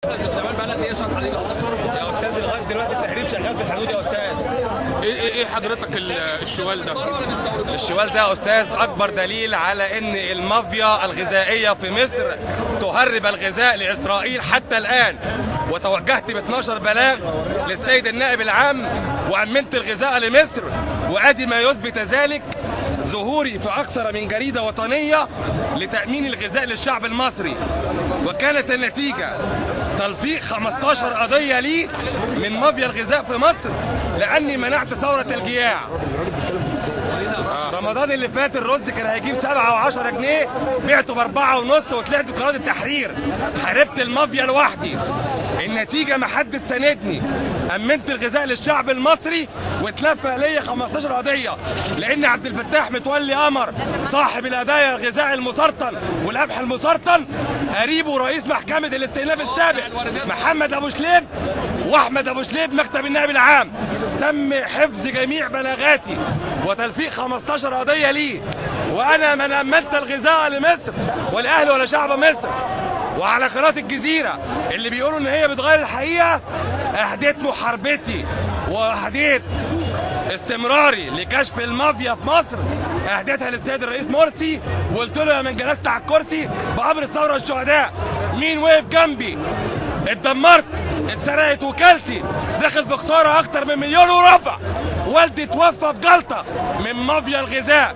يا استاذ لغاية دلوقتي التهريب شغال في الحدود يا استاذ. ايه حضرتك الشوال ده؟ الشوال ده يا استاذ اكبر دليل على ان المافيا الغذائية في مصر تهرب الغذاء لاسرائيل حتى الان، وتوجهت ب 12 بلاغ للسيد النائب العام وامنت الغذاء لمصر، وادي ما يثبت ذلك ظهوري في اكثر من جريدة وطنية لتامين الغذاء للشعب المصري. وكانت النتيجة تلفيق 15 قضية لي من مافيا الغذاء في مصر لاني منعت ثورة الجياع. رمضان اللي فات الرز كان هيجيب 7 و10 جنيه، بعته ب4.5 وطلعت بقرار التحرير. حاربت المافيا لوحدي، النتيجة ما حد ساندني. امنت الغذاء للشعب المصري واتلفق ليا 15 قضية، لان عبد الفتاح متولي قمر صاحب القضايا الغذاء المسرطن والقمح المسرطن قريبه رئيس محكمة الاستئناف السابق محمد ابو شليب واحمد ابو شليب مكتب النائب العام. تم حفظ جميع بلاغاتي وتلفيق 15 قضية لي، وانا من امنت الغذاء لمصر والاهل ولا شعب مصر. وعلى قناة الجزيرة اللي بيقولوا ان هي بتغير الحقيقة، اهديت محاربتي واهديت استمراري لكشف المافيا في مصر، اهديتها للسيد الرئيس مرسي، وقلت له يا من جلست على الكرسي بامر الثورة الشهداء، مين وقف جنبي؟ اتدمرت، اتسرقت وكالتي، داخل في خسارة اكتر من 1.25 مليون، والدي توفى بجلطه من مافيا الغذاء.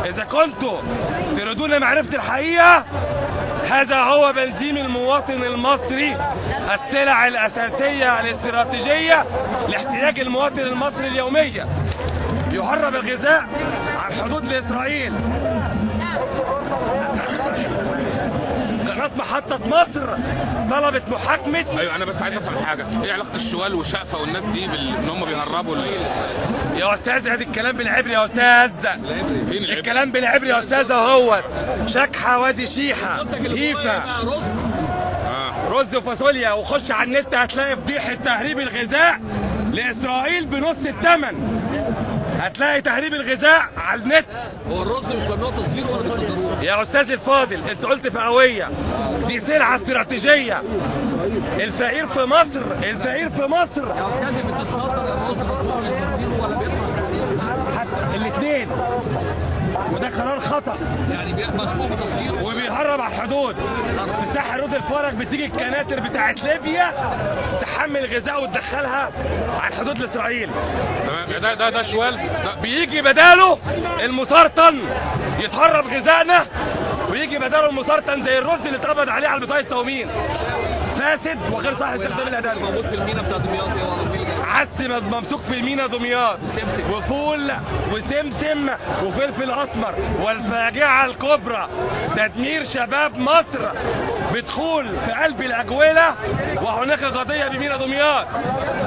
اذا كنتوا تريدون معرفة الحقيقة، هذا هو بنزين المواطن المصري، السلع الأساسية الاستراتيجية لاحتياج المواطن المصري اليومية. يهرب الغذاء عن حدود لإسرائيل. قناة محطة مصر طلبت محاكمة. ايوه انا بس عايز افهم حاجة، ايه علاقة الشوال وشقفة والناس دي ان هم بيهربوا يا استاذ؟ ادي الكلام بالعبري يا استاذ. فين العبري؟ الكلام بالعبري يا استاذ اهوت. شكحه وادي شيحه هيفا رز وفاصوليا. وخش على النت هتلاقي فضيحة تهريب الغذاء لاسرائيل بنص الثمن. هتلاقي تهريب الغذاء على النت. هو الرز مش ممنوع تصديره ولا بيصدروه؟ يا استاذ الفاضل انت قلت فئويه، دي سلعه استراتيجية. الفقير في مصر، الفقير في مصر يا استاذ بتصدر الرز مسموح لتصديره ولا بيطلع اسرائيل؟ حتى الاثنين، وده قرار خطأ. يعني مسموح بتصديره وبيهرب على الحدود. في ساحل رود الفرج بتيجي الكناتر بتاعت ليبيا تحمل غذاء وتدخلها على الحدود لاسرائيل. تمام. ده شوال ده بيجي بداله المسرطن، يتهرب غذائنا ويجي بداله المسرطن زي الرز اللي اتقبض عليه على بطاقة التومين، فاسد وغير صحيح استخدام الادوية. موجود في المينا بتاع دمياط يا عدس ممسوك في مينا دمياط، وفول وسمسم وفلفل اسمر. والفاجعه الكبرى تدمير شباب مصر بدخول في قلب الاجوله، وهناك قضية بمينا دمياط،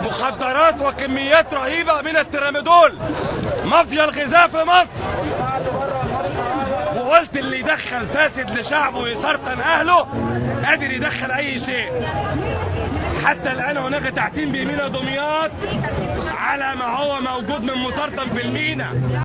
مخدرات وكميات رهيبة من الترامادول. مافيا الغذاء في مصر. وقلت اللي يدخل فاسد لشعبه ويسرطن اهله قادر يدخل اي شيء. حتى الان هناك تعتيم بمينا دمياط على ما هو موجود من مسرطن في المينا.